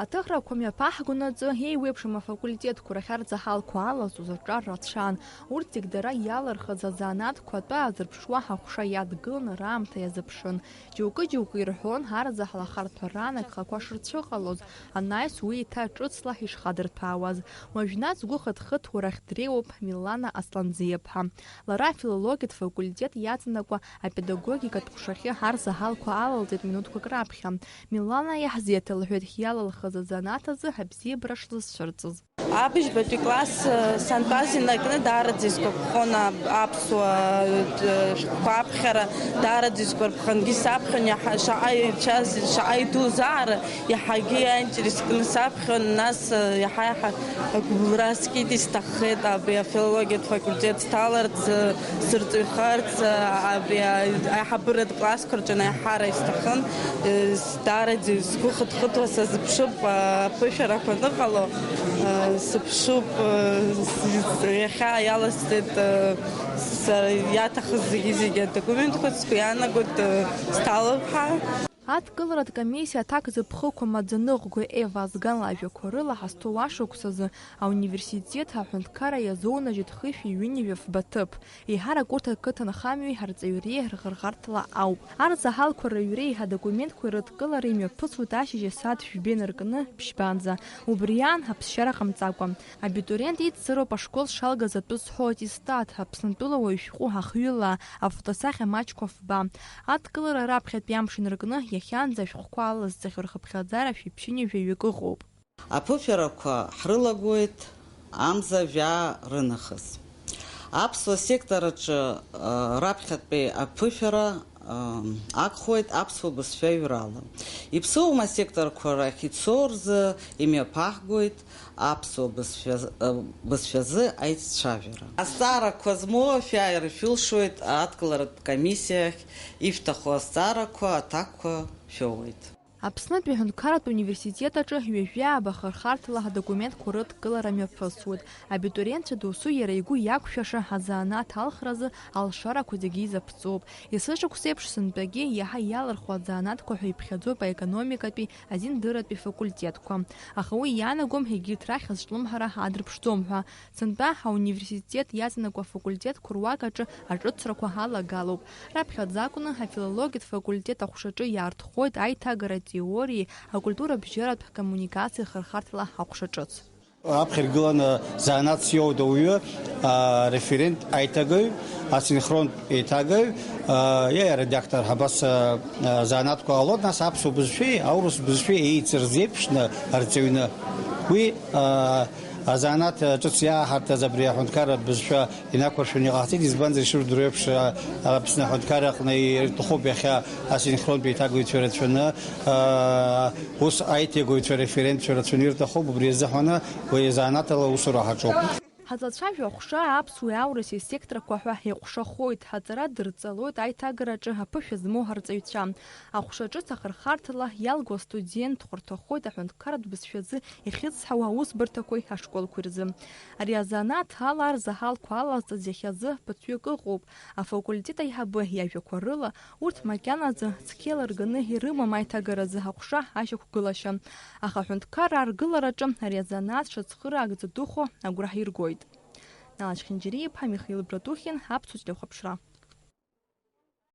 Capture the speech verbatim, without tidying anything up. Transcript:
Аҭыхрақәа мҩаԥаҳгонаҵы, еиуеиԥшым афакультетқәа рахь арзаҳалқәа алазҵоз аҿар рацәан. Урҭ зегь дара иалырхыз азанааҭқәа атәы аазырԥшуа аҟәша иадгыланы раамҭа иазыԥшын. Џьоукы-џьоукы ирҳәон, арзаҳал ахарҭәа ранагхақәа шырцәыҟалоз, анаҩс уи еиҭа ҿыцла ишхадырҭәаауаз. Уажәнатә згәы хыҭхыҭуа рахь дреиуоуп Милана Асланӡиаԥҳа. Лара афилологиатә факультет иаҵанакуа апедагогикатә ҟәшахьы арзаҳалқәа алалҵеит минуҭқәак раԥхьа. Милана иаҳзеиҭалҳәеит иалалхыз азанааҭ азы абзиабара шзызцәырҵыз. Абыжьбатәи класс, э, сантәаз инаркны даараӡа исгәаԥхон ап-, аԥсуа, э, шәҟәқәа аԥхьара, даараӡа исгәарԥхангьы саԥхьон, иаҳа-, шаҟа ицәаз, шаҟа идузаара, иаҳагьы аинтерес кны саԥхьон, нас, э, иаҳа-иаҳа агәыбылра скит, исҭаххеит абри афилологиатә факультет сҭаларц, э, сырҵаҩхарц, э, абри, э, аиҳабыратә классқәа рҿы анаиҳара исҭахын, э, с-, даараӡа сгәы хыҭхыҭуа сазыԥшуп, э, аԥышәарақәа аныҟало, э, сыԥшуп, э, с-, с-, иахьа иаласҵеит, э, сара иаҭахыз зегьы-зегьы адокументқәа, сгәы иаанагоит, э, сҭалап ҳәа. Адкыларатә комиссиа аҭак зыԥхықәам аӡаныҟәгаҩ Ева Азган лажәақәа рыла ҳазҭоу ашықәсазы ауниверситет аҳәынҭқарра иазоунажьит хышәи ҩынҩажәи фба ҭыԥ. Еиҳарак урҭ ақыҭанхамҩеи арҵаҩреи рхырхарҭала ауп. Арзаҳалқәа рыҩреи адокументқәеи рыдкылара имҩаԥысуеит ашьыжь асааҭ жәба инаркны ԥшьбанӡа. Убри аан, аԥсшьара ҟамҵакәа. Абитуриент идсыроуп ашкол шалгаз атәы зҳәо аттестат, Аԥснытәыла уаҩ шәҟәы ахҩыла, афотосахьа маҷқәа фба. Адкылара раԥхьатәи амш инаркны, иахьанӡа ашәҟәқәа алазҵахьоу рхыԥхьаӡара шәиԥшьынҩажәаҩык ыҟоуп. Аԥышәарақәа ҳрылагоит амза жәаа рынахыс. Аԥсуа сектор аҿы, а, раԥхьатәи аԥышәара, а, агхоит аԥсуа бызшәа аҩрала. Иԥсуама асекторқәа рахь ицо рзы имҩаԥаҳгоит аԥсуа бызшәа, а, бызшәазы аиццәажәара. Азҵаарақәа змоу шәааир шәылшоит адкыларатә комиссиахь, ишәҭаху азҵаарақәа, аҭакқәа шәоуеит. Аԥснытәи аҳәынҭқарратә университет аҿы ҩажәи ааба ахырхарҭала адокументқәа рыдкылара мҩаԥысуеит. Абитуриентцәа досу иара игәы иақәшәаша азанааҭ алхразы алшарақәа зегьы изаԥҵоуп. Есышықәсеиԥш сынтәагьы иаҳа иалырхуа азанааҭқәа ҳәа иԥхьаӡоуп аекономикатәи, азиндырратәи факультетқәа. Аха уи иаанагом егьырҭ рахь азҿлымҳара адырԥшӡом ҳәа. Сынтәа ауниверситет иаҵанакуа афакультетқәа руак аҿы аҿыцрақәа алагалоуп. Раԥхьаӡа акәны афилологиатә факультет аҟәшаҿы иаарҭхоит аиҭагара атеориеи акультура бжьаратә коммуникациеи рхырхарҭала аҟәша ҿыц. Аԥхьа иргыланы занааҭс иоуеит ауаҩы, а, референт аиҭагаҩ, асинхронтә еиҭагаҩ, а, иа-, аредактор, абас, а, а, занааҭқәа ҟалоит, нас аԥсуа бызшәеи аурыс бызшәеи еицырзеиԥш ны арҵаҩны. Уи, а, азанааҭ ҿыц иааҳарҭаз абри аҳәынҭқарратә бызшәа инақәыршәаны иҟаҳҵеит, избанзар, ишырдыруа еиԥш, а, Аԥсны аҳәынҭқарра аҟны ирҭахуп иахьа асинхронтә еиҭагаҩцәа рацәаны, а, ус аиҭагаҩцәа, референтцәа рацәаны ирҭахуп, убри азыҳәаны уи азанааҭ ала аусура ҳаҿуп. Ҳазлацәажәо аҟәша аԥсуеи аурыси секторқәа ҳәа иҟәшахоит, ҳаҵара дырҵалоит аиҭагараҿы аԥышәа змоу ҳарҵаҩцәа. Аҟәша ҿыц ахырхарҭала иалго астудент хәарҭахоит аҳәынҭқарратә бызшәазы ихьыӡҳауа аусбарҭақәеи ашколқәеи рзы. Ари азанааҭ ала арзаҳалқәа алазҵаз иахьазы ԥыҭҩык ыҟоуп. Афакультет аиҳабы иажәақәа рыла, урҭ макьанаӡа цқьа еилырганы ирымам аиҭагаразы аҟәша ашьақәгылашьа. Аха аҳәынҭқарра аргылараҿы ари азанааҭ шацхыраагӡа духо агәра ҳиргоит. Нала Чхинџьариа-иԥа, Михаил Братухин, Аԥсуа телехәаԥшра.